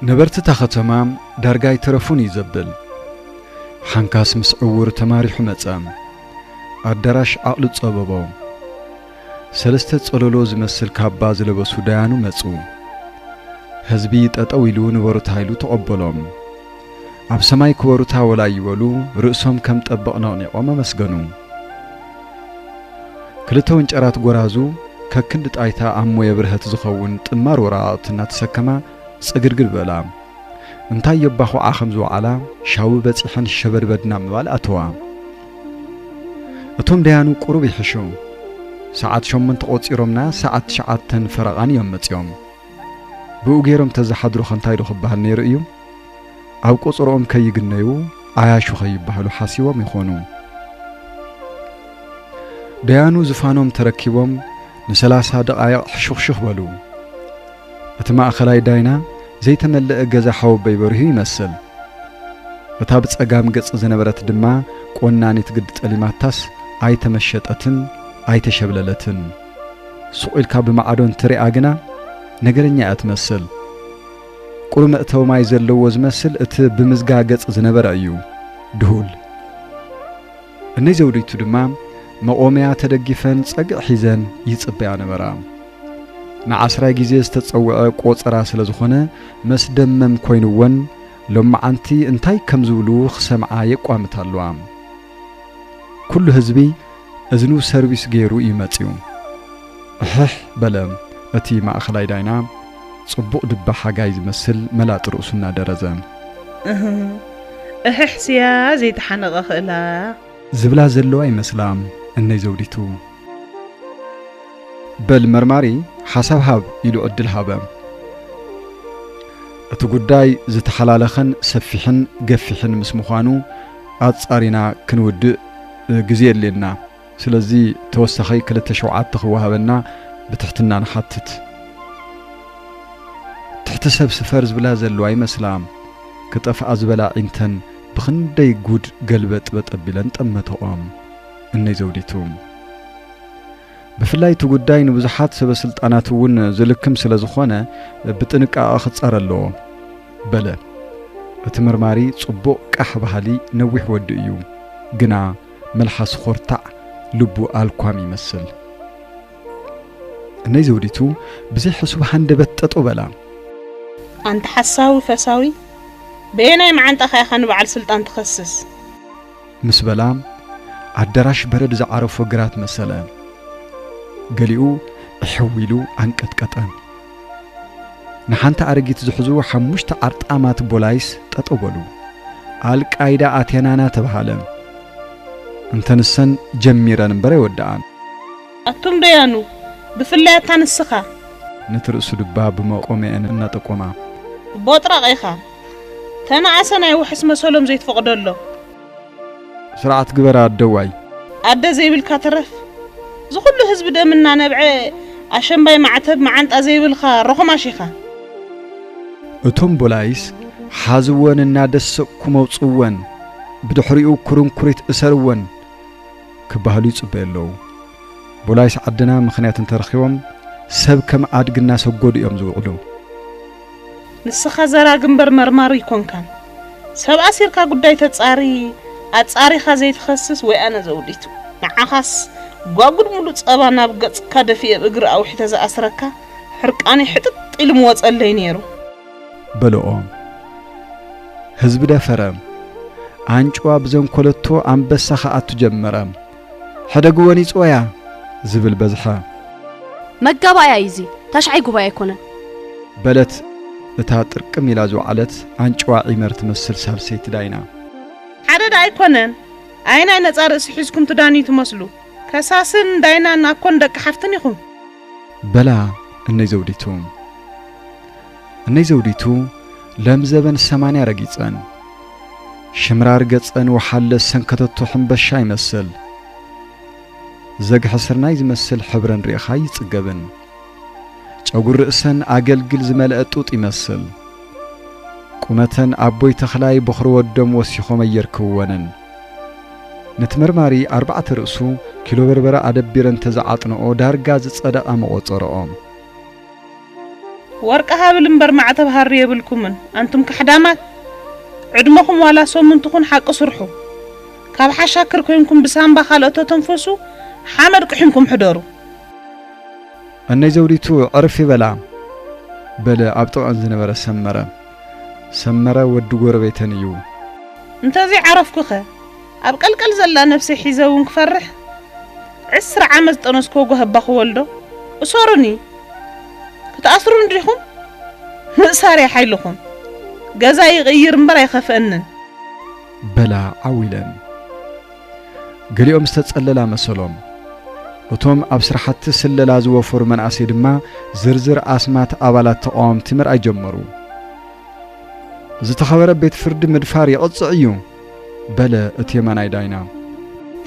ነበርቲ እታ ኸተማ ዳርጋ ኣይተረፉን እዩ ዘብል። ሓንካስ ምስ ዕዉር ተማሪሑ መጸ። ኣዳራሽ ዓቕሉ ጸበቦ። ሰለስተ ጸለሎ ዝመስል ካባ ዝለበሱ ዳያኑ መጹ። ህዝቢ ጠጠው ኢሉ ንበሩታ ኢሉ ተቐበሎም። ኣብ ሰማይ ክበሩታ ወላ ይበሉ፣ ርእሶም ከም ጠበቕ ነቕኒቖም ኣመስገኑ። ክልተ ወንጨራት ጎራዙ ከክንዲ ጣይታ ኣሞ የብርሀት ዝኸውን ጥማር ወራቕቲ እናተሰከማ ጽግርግር በላ። እንታይ የባኹዓ ከም ዝወዓላ ሻዊ በጺሐን ሸበድበድና ምባል ኣተዋ። እቶም ደያኑ ቁሩብ ይሕሹ። ሰዓት ሸሞንተ ቆጺሮምና ሰዓት ትሽዓተን ፈረቓን እዮም መጺኦም። ብኡ ገይሮም ተዝሓድሩ ከ እንታይ ዶ ክበሃል ነይሩ እዩ? ኣብ ቆጸርኦም ከይግነዩ ዓያሹ ከይበሃሉ ሓሲቦም ይኾኑ። ደያኑ ዝፋኖም ተረኪቦም ንሰላሳ ደቓይቕ ሕሹኽሹኽ በሉ። እቲ ማእኸላይ ዳይና ዘይተመለአ ገዛ ሓወቦይ በሪሁ ይመስል። እታ ብጸጋም ገጽ ዝነበረት ድማ ቆናኒት ግዲ ጠሊማታስ ኣይተመሸጠትን ኣይተሸብለለትን። ሱቕ ኢልካ ብማዕዶ እንትሪኣ ግና ነገረኛ እያ ትመስል። ቁሩብ መእተዊ ማይ ዘለዎ ዝመስል እቲ ብምዝጋ ገጽ ዝነበረ እዩ ድሁል። እነይ ዘውዲቱ ድማ መቖምያ ተደጊፈን ጸግዕ ሒዘን ይጽበያ ነበራ። ንዓስራይ ግዜ ዝተጸውዐ ቆጸራ ስለ ዝኾነ መስደመም ኮይንወን ሎማዓንቲ እንታይ ከም ዝብሉ ክሰምዓ የቋምታ ኣለዋ። ኩሉ ህዝቢ እዝኑ ሰርቪስ ገይሩ እዩ መጺኡ። እሕሕ በለ እቲ ማእኸላይ ዳይና ጽቡቕ ድባ ሓጋይ ዝመስል መላጥ ርእሱ እናደረዘ። እህ፣ እሕሕ ስያ ዘይተሓነቐ ክእላ። ዝብላ ዘለዋ ይመስላ እነይ ዘውዲቱ። በል መርማሪ ሓሳብ ሃብ ኢሉ ዕድል ሃበ። እቲ ጉዳይ ዝተሓላለኸን ሰፊሕን ገፊሕን ምስ ምዃኑ ኣጻሪና ክንውድእ ግዜ የድልየና። ስለዚ ተወሳኺ ክልተ ሸውዓተ ክወሃበና ብትሕትና ንሓትት። ትሕቲ ሰብ ስፈር ዝብላ ዘለዋ ይመስላ። ክጠፍኣ ዝበላ ዒንተን ብኽንደይ ጉድ ገልበጥበጥ ኣቢለን ጠመተኦ እነይ ዘውዲቱ። ብፍላይ እቲ ጉዳይ ንብዙሓት ሰበ ስልጣናት እውን ዝልክም ስለ ዝኾነ ብጥንቃቐ ክጻረ ኣለዎ በለ። እቲ መርማሪ ጽቡቕ ቃሕ በሃሊ ነዊሕ ወዲ እዩ፣ ግና መልሓሱ ኾርታዕ፣ ልቡ ኣልኳም ይመስል። እነይ ዘውዲቱ ብዘይ ሕሱብ ሃንደበት ጠጠው በላ። ኣንታ ሓሳዊ ፈሳዊ፣ በየናይ መዓንጣኻ ኢኻ ንበዓል ስልጣን ትኸስስ? ምስ በላ ኣዳራሽ በረድ ዝዓረፎ ግራት መሰለ። ገሊኡ እሕው ኢሉ ኣንቀጥቀጠ። ንሓንቲ ኣረጊት ዝሕዙ ሓሙሽተ ዓርጣማት ቦላይስ ጠጠው በሉ። ኣልቃይዳ ኣቴናና ተባሃለ። እንተ ንሰን ጀሚረን እምበር ኣይወድኣን። ኣቱም ደያኑ፣ ብፍላይ ኣታ ንስኻ። ነቲ ርእሱ ድባ ብመቆሚአን እናጠቆማ። ቦጥራቕ ኢኻ። ተነኣሰ ናይ ውሕስ መሰሎም ዘይትፈቕደሎ። ስርዓት ግበራ ኣደዋይ። ኣደ ዘይብልካ ተረፍ። ዝኹሉ ህዝቢ ደም እናነብዐ ኣሸምባይ ማዕተብ መዓንጣ ዘይብልካ ረኹማሽ ኢኻ። እቶም ቦላይስ ሓዝወን እናደሰቕኩም ኣውጽወን፣ ብድሕሪኡ ኩርንኩሪት እሰርወን ክበሃሉ ይጽበዩ ኣለዉ። ቦላይስ ዓድና ምኽንያት እንተረኺቦም ሰብ ከም ኣድጊ እናሰጎዱ እዮም ዝውዕሉ። ንስኻ ዘራጊ እምበር መርማሪ ኣይኮንካን። ሰብ ኣሲርካ ጉዳይ ተጻሪ፣ ኣጻሪኻ ዘይትኸስስ ወይ ኣነ ዘውዲቱ። ንዓኻስ ጓጉድ ሙሉእ ጸባ ናብ ገጽካ ደፊኤ ኣብ እግሪ ኣውሒ ተዝኣስረካ ሕርቃነይ ሕጥጥ ኢሉ ምወጸለይ ነይሩ። በልኦ። ህዝቢ ደፈረ። ኣንጭዋ ብዘንኮለቶ ኣንበሳ ክኣቱ ጀመረ። ሕደግወን ይጽወያ ዝብል በዝሐ። መጋባእያ እዩ እዚ፣ ታሽዓይ ጉባኤ ኣይኮነን። በለት እታ ጥርቅም ኢላ ዝወዓለት ኣንጭዋ ዒመር ትመስል ሳልሰይቲ ዳይና። ሓደ ደኣ ኣይኮነን፣ ኣየናይ ነጻ ርእሲ ሒዝኩም ትዳንዩ ትመስሉ? ከሳስን ዳይናን ኣኮን ደቂ ሓፍትን ኢኹም። በላ እነይ ዘውዲቱ። እነይ ዘውዲቱ ለምዘበን ሰማንያ ረጊጸን። ሽምራር ገጸን ወሓለ ሰንከተቶ ሕምበሻ ይመስል። ዘግሐ ስርናይ ዝመስል ሕብረን ርኢኻ ኣይጽገብን። ጨጉሪ ርእሰን ኣገልግል ዝመልአ ጡጥ ይመስል። ቁመተን ኣቦይ ተኽላይ በኹሪ ወዶም ወሲኾም ኣየርክብወንን። ነቲ መርማሪ ኣርባዕተ ርእሱ ኪሎ በርበረ ኣደቢረን ተዝዓጥንኦ ዳርጋ ዝጸደቓ መቖጸርኦ። ወርቂ ሃብል እምበር ማዕተብ ሃሪ የብልኩምን ኣንቱም ካሕዳማት። ዕድመኹም ዋላ ሰሙን ትኹን ሓቂ ስርሑ። ካብ ሓሻክር ኮይንኩም ብሳምባ ካልኦት ተተንፈሱ፣ ሓመድ ቅሒምኩም ሕደሩ። እነይ ዘውዲቱ ዕርፍ ይበላ፣ በለ ኣብ ጥቕዐን ዝነበረ ሰመረ። ሰመረ ወዲ ጎረቤተን እዩ። እንተዘይ ዓረፍኩኸ ኣብ ቀልቀል ዘላ ነብሰይ ሒዘ እውን ክፈርሕ? ዕስራ ዓመት ዝጠነስክዎ ጓህባ ክወልዶ? እሰሩኒ። ክትኣስሩን ዲኹም? ምእሳር እያ ሓይልኹም። ገዛ ይቕይር እምበር ኣይኸፍአንን። በላ ዓው ኢለን። ገሊኦም ዝተጸለላ መሰሎም። እቶም ኣብ ስራሕቲ ስለላ ዝወፈሩ መናእሰይ ድማ ዝርዝር ኣስማት ኣባላት ተቓወምቲ ምርኣይ ጀመሩ። ዝተኸበረ ቤት ፍርዲ ምድፋር ይቕጽዕ እዩ፣ በለ እቲ የማናይ ዳይና።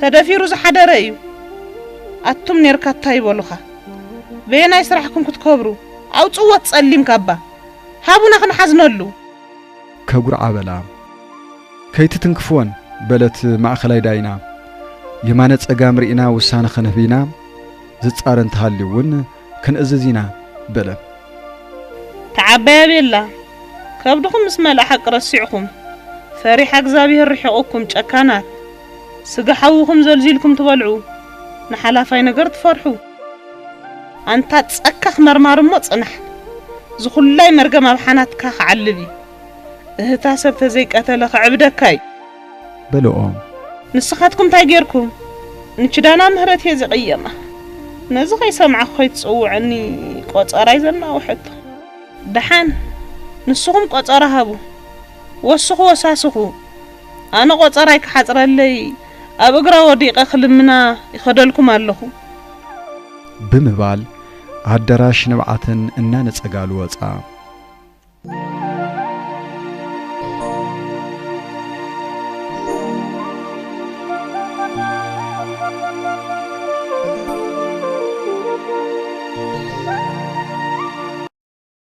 ተደፊሩ ዝሓደረ እዩ። ኣቱም ኔርካ እንታይ ይበሉኻ? በየናይ ስራሕኩም ክትከብሩ? ኣውጽዎ እቲ ጸሊም ካባ። ሃቡና ክንሓዝነሉ። ከጉርዓ በላ። ከይትትንክፍወን፣ በለት ማእኸላይ ዳይና። የማነ ጸጋም ርኢና ውሳነ ክንህብ ኢና፣ ዝጻረ እንተሃልዩ እውን ክንእዝዝ ኢና፣ በለ። ተዓባያ ቤላ፣ ከብድኹም ምስ መልኣ ሓቂ ረሲዕኹም፣ ፈሪሓ እግዚኣብሄር ርሒቑኩም ጨካናት፣ ስጋ ሓውኹም ዘልዚልኩም ትበልዑ፣ ንሓላፋይ ነገር ትፈርሑ። ኣንታ ጸካኽ መርማር እሞ ጽናሕ፣ ዝኹላይ መርገም ኣብ ሓናትካ ክዓልብ እዩ። እህታ ሰብ ተዘይቀተለ ክዕብደካ እዩ። በልኦም። ንስኻትኩም እንታይ ጌርኩም? ንችዳና ምህረት እየ ዝቕየማ። ነዚ ከይሰማዕኩ ከይትጽውዐኒ ቆጸራይ ዘናውሐቶ። ደሓን ንስኹም ቆጸራ ሃቡ። ወስኹ ወሳስኹ። ኣነ ቆጸራይ ክሓጽረለይ ኣብ እግራ ወዲቐ ክልምና ይኸደልኩም ኣለኹ። ብምባል ኣደራሽ ንብዓተን እናነጸጋሉ ወጻ።